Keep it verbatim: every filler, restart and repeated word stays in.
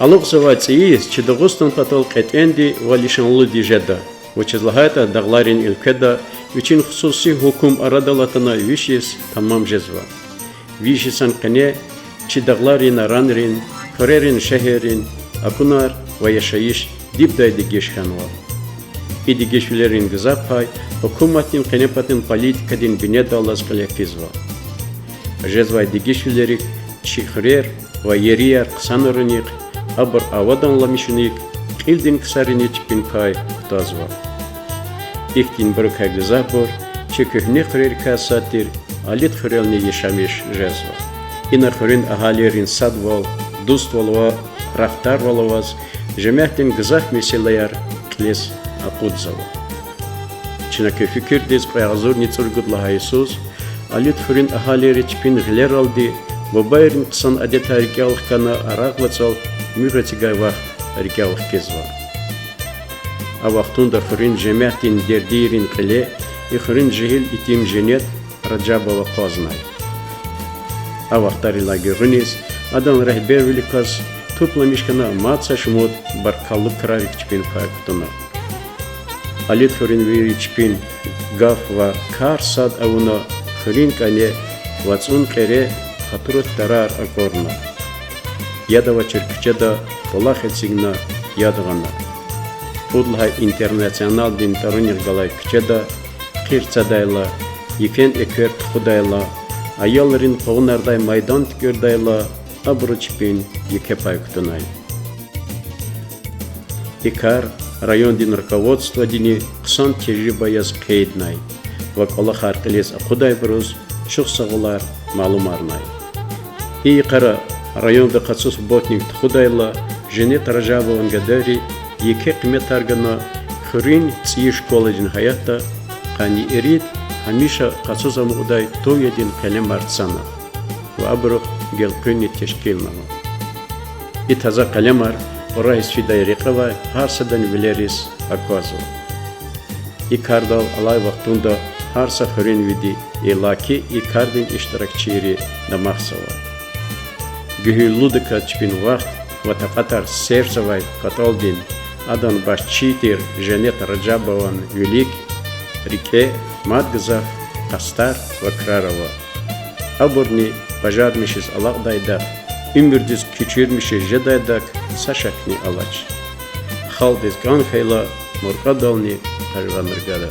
Алукьзавай цӀийиз чи Дагъустан патал кьетӀенди ва лишанлуди жеда, вучиз лагьайтӀа дагъларин уьлкведа вичин хсуси гьукум арадал атана виш йис тамам жезва. Виш йисан къене чи дагъларин, аранрин, хуьрерин, шегьеррин акунар ва яшайиш дибдай дегиш хьанва. И дегишвилерин гзаф пай гьукуматдин къенепатан политикадин бинедаллаз кьиле физва. Жезвай дегишвилерик чи хуьрер ва ерияр хъсанарунихъ, абур аваданламишуник кьилдин ксарини чпин пай кутазва. Ихьтинбурукай гзафбур чи куьгьне хуьрерикай сад тир Алит хуьрелни яшамиш жезва. Ина хуьруьн агьалийрин садвал, дуствал ва рафтарвал аваз жемятдин гзаф месэлаяр кьилиз акъудзава. Чна куь фикирдиз кьве агъзурни цӀуругуд лагьай йисуз Алит хуьруьн агьалийри чпин гъилералди бубайрин хъсан адетар рикӀел хкана, Арагъ вацӀал муьгъ эцигай вахт рикӀел хкизва. А вахтунда хуьруьн жемятдин дердийрин кьиле и хуьруьн жегьил итим Женет Ражабова акъвазнай. А вахтарилай гуьгъуьниз адан регьбервиликаз тупламиш хьана мад са шумуд баркаллу крарик чпин пай кутуна. Алит хуьруьнвийри чпин гаф ва кар сад авуна, хуьруьн кӀане вацӀун кьере хатур тарар акӀурна. Яд авачир куьчеда кӀвалах эцигна, яд гъана. Пуд лагьай Интернационалдин тӀварунихъ галай куьчеда хъир цадайла, йифен эквер тухудайла, аялрин къугъунардай майдан туькӀуьрдайла, абуру чпин еке пай кутунай. И кар райондин руководстводини хъсан тежриба яз къейднай ва кӀвалахар кьилиз акъудайбуруз чухсагъулар малумарнай. И йикъара районда къацу субботник тухудайла, Женет Ражабован гадайри еке къиметар гана, хуьруьн цӀийи школадин гьаятда къанни ирид гьамиша къацуз амукьдай тувядин къелемар цана ва абурухъ гелкъуьнни тешкилнава. И таза къелемар кьурагьиз фидай рекье авай гьар садан вилериз аквазва. И кардал алай вахтунда гьар са хуьруьнвиди, иллаки и кардин иштиракчийри дамахзава. Гуьгьуьллудаказ чпин вахт ва такьатар серфзавай кӀватӀалдин, адан башчи тир Женет Ражабован вилик рикӀе мад гзаф къастар ва крар ава. Абурни бажармишиз алакьдайдахъ, уьмуьрдиз кичӀермишиз жедайдахъ са шакни алач. Халкьдиз кӀан хьайила, муркӀадални къажгъанар гада.